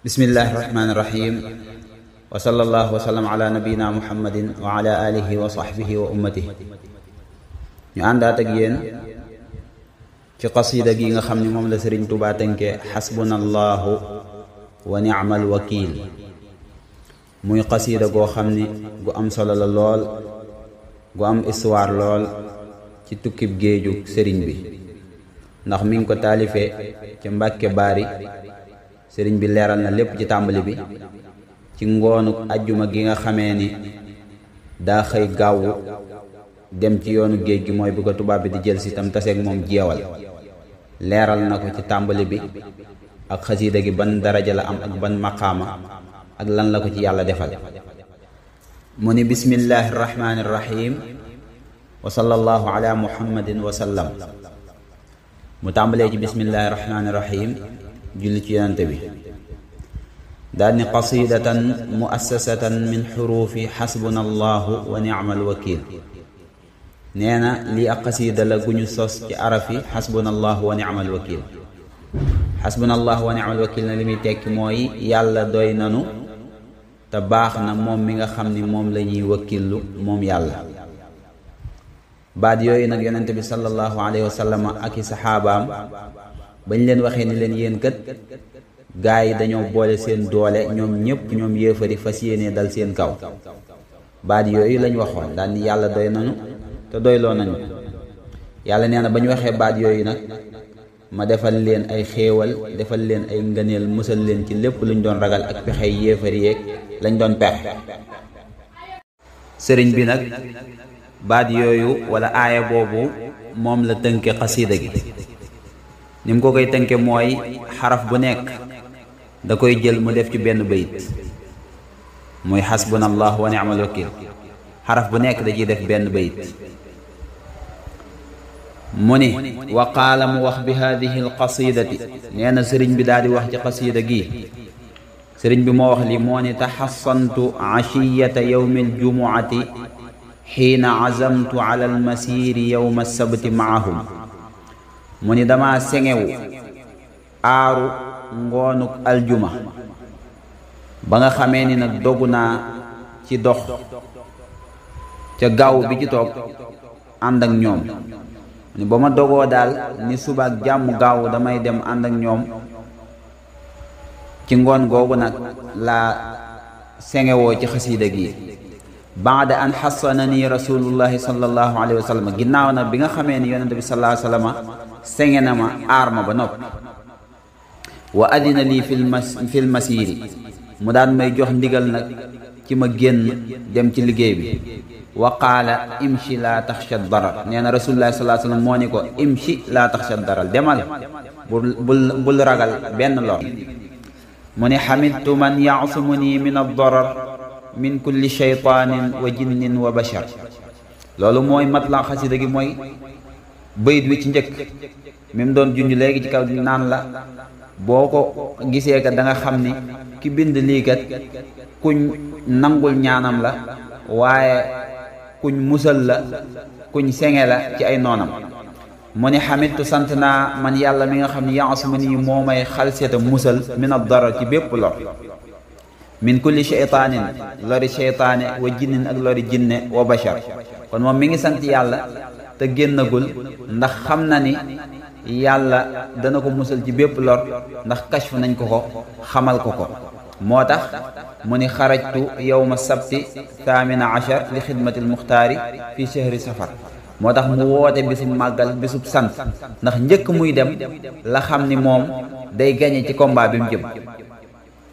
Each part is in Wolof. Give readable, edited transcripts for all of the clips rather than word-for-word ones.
bismillahi rahmaani rahim wa sallallahu wa sallam ala nabiyina muhammadin wa ala alihi wa sahbihi wa ummatihi. ñu àndaat ak yéen ci qasida gi nga xam ni moom la Sëriñ Tuubaa tënke xasbunallahu wa ni'mal wakiil, muy qasida goo xam ni gu am solo la lool, gu am histoire lool ci tukkib géeju sëriñ bi, ndax mi ngi ko taalifee ca Mbàkke Baari. sëriñ bi leeral na lépp ci tàmbali bi ci ngoonu ajjuma gi nga xamee ni daa xëy gaawu dem ci yoonu géej gi, mooy bu ko tubaab bi di jël si tam taseeg moom jeewal. leeral na ko ci tàmbali bi ak xasiida gi ban daraja la am ak ban maqaama ak lan la ko ci yàlla defal. mu ni bismillahi rahmaani rahim wa sallallahu ala muhammadin wa sallam. mu tàmbalee ci bismillahi rahmaani rahim julli ci yonante bi, daal ni qasidatan muassasatan min xuruufi xasbuna allahu wa ni'mal wakiil. nee na lii ak qasida la gu ñu sos ci arafi xasbuna allahu wa ni'mal wakiil. xasbuna allahu wa ni'mal wakiil na li muy tekki mooy yàlla doy nanu te baax na moom mi nga xam ni moom la ñuy wakiilu moom yàlla. baat yooyu nag yonante bi sallallahu alayhi wa sallam ak i saxaabaam bañ leen waxee ni leen yéen kat gaa yi dañoo boole seen doole, ñoom ñëpp ñoom yéefari fas yéene dal seen kaw. baat yooyu lañ waxoon daal ni yàlla doy nañu te doyloo nañu. yàlla nee na ba ñu waxee baat yooyu nag ma defal leen ay xéewal, defal leen ay ngëneel, musal leen ci lépp luñ doon ragal ak pexey yéefari yeeg lañ doon pexe. sëriñ bi nag baat yooyu wala aaya boobu moom la tënke xasiida gi. ni mu ko koy tënke mooy xaraf bu nekk da koy jël mu def ci benn bayit, muy xasbunallahu wa ni'mal wakiil. xaraf bu nekk da ciy def benn bayit. mu ni wa qaala mu wax bi haadihi alqasidati, nee na sëriñ bi daal di wax ci qasida gi. sëriñ bi moo wax li moo ni taxassantu ashiyata yawmi aljumuati xiina azamtu ala almasiri yawma sabti maahum. mu ni dama sengewu aaru ngoonuk aljuma ba nga xamee ni nag dogu naa ci dox ca gaaw bi ci toog ànd ak ñoom. mu ni ba ma dogoo daal ni subaak jàmm gaaw damay dem ànd ak ñoom, ci ngoon googu nag laa sengewoo ci xasiida gi. baada an xassanani rasulullahi sallallahu alayhi wa sallam, ginnaaw nag bi nga xamee ni yonente bi sallallahu alayhi wa sallam senge na ma aar ma ba noppi. wa adina lii fil masiri, mu daan may jox ndigal nag ci ma génn dem ci liggéey bi. wa qaala imshi laa taxsha darar, nee na rasulullahi sallallahu alayhi wa sallam moo ni ko imshi laa taxsha darar, demal bul ragal benn lor. mu ni xamidtu man yaasumuni min addarar min kulli shaytaanin wa jinnin wa bashar. loolu mooy matla xasida gi, mooy bayit wi ci njëkk mi mu doon junj léegi ci kaw naan la boo ko gisee kat da nga xam ni ki bind lii kat kuñ nangul ñaanam la, waaye kuñ musal la, kuñ senge la ci ay noonam. mu ni xamitu sant naa man yàlla mi nga xam ni yaasuma nii moo may xalseta musal min ad darar ci bépp lor. min kulli shaytaanin, lori shaytaane, wa jinnin ak lori jinne, wa bashar. kon moom mi ngi sant yàlla te génnagul, ndax xam na ni yàlla dana ko musal ci bépp lor, ndax kashfu nañ ko ko, xamal ko ko. moo tax mu ni xarajtu yawma sabti thamina ashar li xidmati almuxtaari fi shahri safar. moo tax mu woote bisub màggal, bisub sant, ndax njëkk muy dem la xam ni moom day gañe ci combat bi mu jëm.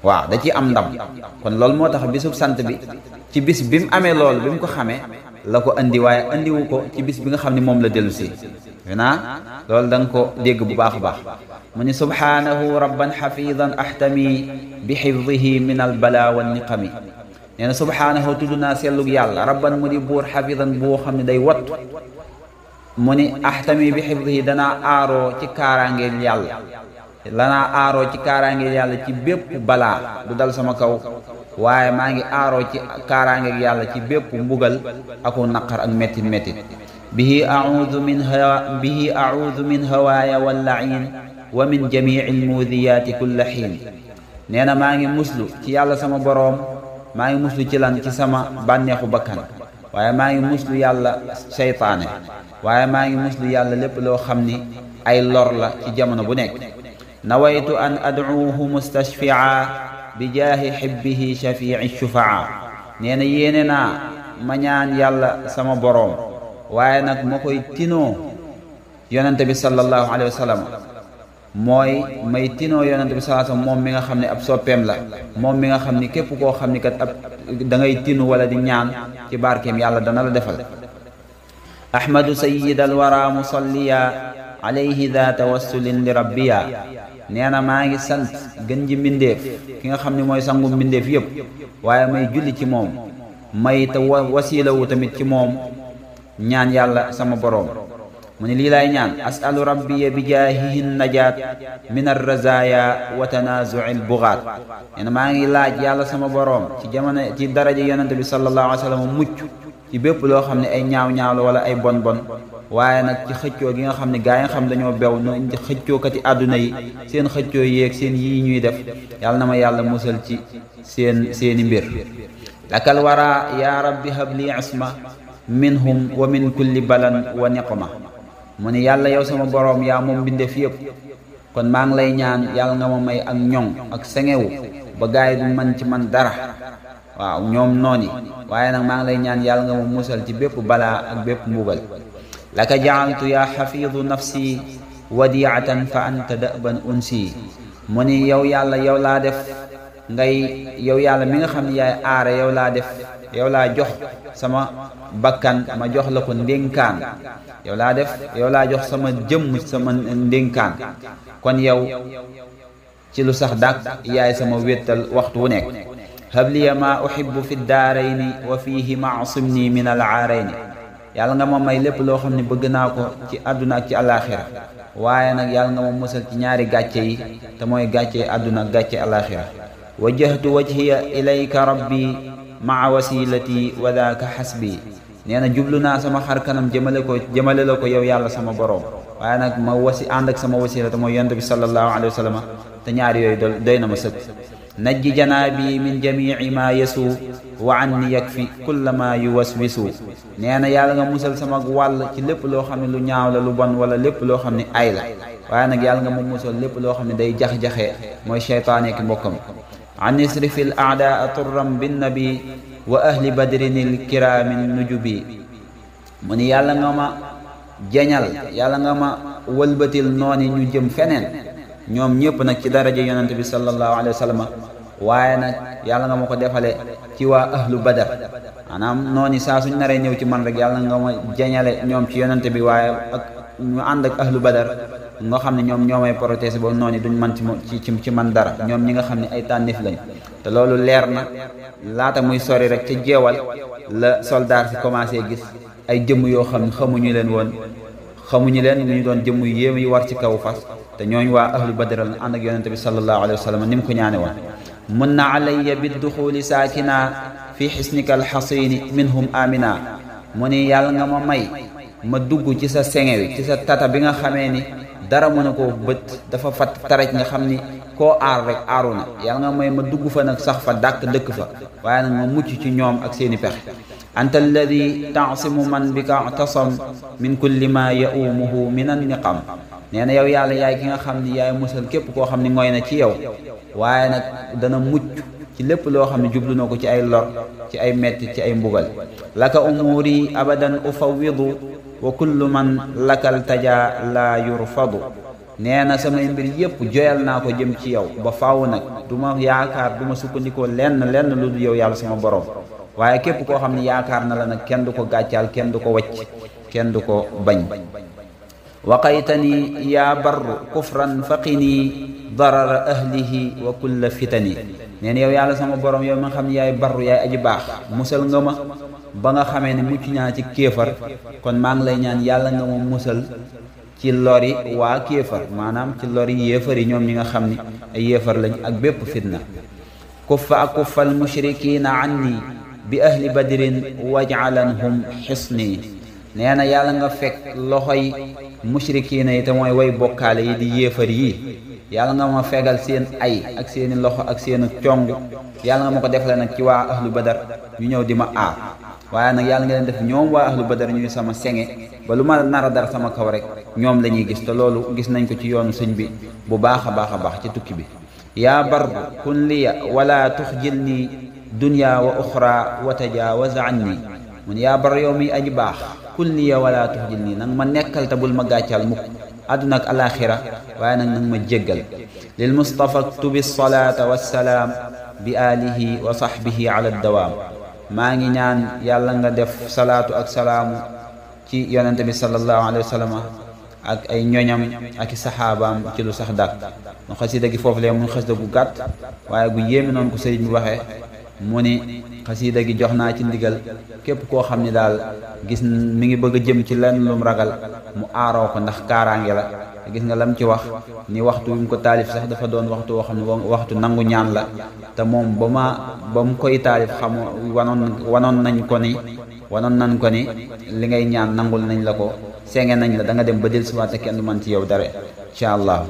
waaw da ci am ndam. kon loolu moo tax bisub sant bi ci bis bi mu amee loolu, bi mu ko xamee la ko andi, waaye andiwu ko ci bis bi nga xam ne moom la dellu si. loolu da nga ko dégg bu baax a baax. mu ni subhaanahu rabban xafidan ahtami bi xifdihi min albala wa niqami. nee na subhaanahu tudd naa sellug yàlla, rabban mu di buur, xafidan boo xam ne day wattu. mu ni ahtami bi xifdihi danaa aaroo ci kaaraangeel yàlla, lanaa aaroo ci kaaraangeel yàlla ci bépp balaa du dal sama kaw, waaye maa ngi aaroo ci kaaraangeel yàlla ci bépp mbugal aku naqar ak mettit mettit. bihi audu min hawaaya wal lain wa min jamii almuudiyaati kulla xiin. nee na maa ngi muslu ci yàlla sama boroom maa ngi muslu ci lan ci sama bànneexu bakkan waaye maa ngi muslu yàlla seytaane waaye maa ngi muslu yàlla lépp loo xam ni ay lor la ci jamono bu nekk nawaytu an ad'uuhu mustashfi'a bi jaahi xibbihi shafii shufaa nee na yéene naa ma ñaan yàlla sama boroom waaye nag ma koy tinoo yonente bi sallallahu alayhi wa sallam mooy may tinoo yonente bi sallallahu alayhi wa sallam moom mi nga xam ne ab soppeem la moom mi nga xam ni képp koo xam ni kat ab da ngay tinu wala di ñaan ci barkeem yàlla dana la defal ahmadu sayyid alwara musalliya alayhi daa tawassulin li rabbiya nee na maa ngi sant gën ji mbindeef ki nga xam ne mooy sangu mbindeef yëpp waaye may julli ci moom may te wasiilawu tamit ci moom ñaan yàlla sama boroom mu ne lii laay ñaan asalu rabbiya bi jaahihi najaat min arrazaya wa tanaazu'i albugaat nee na maa ngi laaj yàlla sama boroom ci jamono ci daraja yonente bi sallallahu alayhi wa sallam mucc ci bépp loo xam ne ay ñaaw-ñaaw la wala ay bon waaye nag ci xëccoo gi nga xam ne gaa yi nga xam dañoo bew no indi xëccookati àdduna yi seen xëccoo yeeg seen yii ñuy def yàlla na ma yàlla musal ci seeni mbir lakal wara ya rabbi habli isma minhum wa min kulli balan wa niqma mu ni yàlla yow sama boroom yaa moom mbindeef yëpp kon maa ngi lay ñaan yàlla nga ma may ak ñoŋ ak sengewu ba gaay du man ci man dara waaw ñoom nooni waaye nag maa ngi lay ñaan yàlla nga ma musal ci bépp balaa ak bépp mbugal laka jaaltu yaa xafiidu nafsi wadiatan fa anta da'ban unsi mu ni yow yàlla yow laa def yow yàlla mi nga xam ne yaay aare yow laa jox sama bakkan ma jox la ko ndénkaan yow laa jox sama jëmm sama ndénkaan kon yow ci lu sax dàq yaay sama wéttal waxtu wu nekk habliya ma uhibbu fi daarayni wa fiihi maasimni min al aarayni yàlla nga ma may lépp loo xam ne bëgg naa ko ci àdduna ak ci àllaaxira waaye nag yàlla nga ma musal ci ñaari gàcce yi te mooy gàcce àdduna ak gàcce àllaaxira wajjahtu wajhiya ilayka rabbi maa wasilati wa daaka xasbi nee na jublu naa sama xar kanam jëmale la ko yow yàlla sama boroom waaye nag ma ànd ak sama wasila te mooy yonent bi sallallahu alayhi wa sallam te ñaari yooyu doy na ma sëkk najji janaabi min jamici ma yasu wa anni yakfi kulla ma yuwaswisu nee na yàlla nga musal sama wàll ci lépp loo xam ne lu ñaaw la lu bon wala lépp loo xam ne ay la waaye nag yàlla nga ma musal lépp loo xam ne day jax-jaxee mooy cheytaane ki mbokkam an isrifi l aadaa turram binnabi wa ahli badrin il kiraami nujubi mu ni yàlla nga ma jañal yàlla nga ma wëlbatil nooni ñu jëm feneen ñoom ñëpp nag ci daraja yonente bi sallallahu alayhi wa sallam waaye nag yàlla nga ma ko defale ci waa ahlu badar maanaam noonu saa suñ naree ñëw ci man rek yàlla nga ma jañale ñoom ci yonente bi waaye ak ñu ànd ak ahlu badar nga xam ne ñoom ñoo may protésé ba noonu duñ man ci man dara ñoom ñi nga xam ne ay tànnif lañ te loolu leer na laata muy sori rek ca jeewal la soldaar si commencé gis ay jëmm yoo xam ne xamuñu leen ñu doon jëmm yu yéem yi war ci kaw fas te ñooñu waa ahlu badar la ànd ak yonente bi sallallahu alayhi wa sallam ni mu ko ñaane woon mun na alayya bidduxuli saakina fi xisnika alxasini minhum amina mu ni yàlla nga ma may ma dugg ci sa senge wi ci sa tata bi nga xamee ni dara mën a koo bët dafa fat taraj nga xam ni koo aar rek aaru na yàlla nga may ma dugg fa nag sax fa dàkk dëkk fa waaye nag ma mucc ci ñoom ak seeni pexe anta alladi taasimu man bika atasam min kulli ma yaumuhu min an niqam nee na yow yàlla yaay ki nga xam ni yaay musal képp koo xam ni ngoy na ci yow waaye nag dana mucc ci lépp loo xam ne jublu na ko ci ay lor ci ay metti ci ay mbugal laka umuuri abadan ufawidu wa kullu man lakal taja la yurfadu nee na samay mbir yépp joyal naa ko jëm ci yow ba faaw nag du ma yaakaar du ma sukkandikoo lenn lu du yow yàlla sama borom waaye képp koo xam ne yaakaar na la nag kenn du ko gàccaal kenn du ko wacc kenn du ko bañ waqaytani yaa barru kufran faqini darara ahlihi wa kulla fitani nee na yow yàlla sama borom yow mi nga xam ne yaay barru yaay aji baax musal nga ma ba nga xamee ne mucc ñaa ci kéefar kon maa ngi lay ñaan yàlla nga ma musal ci lori waa kéefar maanaam ci lori yéefar yi ñoom ñi nga xam ni ay yéefar lañ ak bépp fitna kuffa akuffa al mushrikina anni bi ahli badrin waj'alanhum xisni nee na yàlla nga fekk loxoy mushrikiina yi te mooy way bokkaale yi di yéefar yi yàlla nga ma fegal seen ay ak seeni loxo ak seeni cong yàlla nga ma ko defale nag ci waa ahlu badar ñu ñëw di ma aar waaye nag yàlla nga leen def ñoom waa ahlu badar ñuy sama senge ba lu ma nar a dar sama kaw rek ñoom la ñuy gis te loolu gis nañ ko ci yoonu sëñ bi bu baax a baax ci tukki bi yaa bar kun liya wala tuxjilni dunya wa uxra wa tajawaz anni mun yaa bar yow mi aji baax kun liya wala tuxjilni nang ma nekkal te bul ma gàccal mukk àdduna ak alaxira waaye nag nang ma jéggal lil mustafa tubi salaata wassalaam bi alihi wa sahbihi ala dawaam maa ngi ñaan yàlla nga def salaatu ak salaamu ci yonente bi sallallahu alayhi wa sallam ak ay ñoñam ak i saxaabaam ci lu sax dàkk mu xasida gi foofu lee mun xasida gu gàtt waaye gu yéemi noonu ko sëriñ bi waxee mu ni xasida gi jox naa ci ndigal képp koo xam ni daal gis mi ngi bëgg a jëm ci lenn lum ragal mu aaroo ko ndax kaaraange la gis nga lam ci wax ni waxtu wi mu ko taalif sax dafa doon waxtu woo xam ne waxtu nangu ñaan la te moom ba mu koy taalif wanoon nañ ko ni li ngay ñaan nangul nañ la ko senge nañ la da nga dem ba del siwaat kenn du man ci yow dara insha allah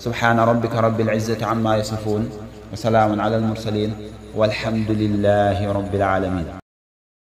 subhana rabbika rabbil izzati amma yasifun wa salaamun ala al mursalin walhamdulillahi rabbil alamin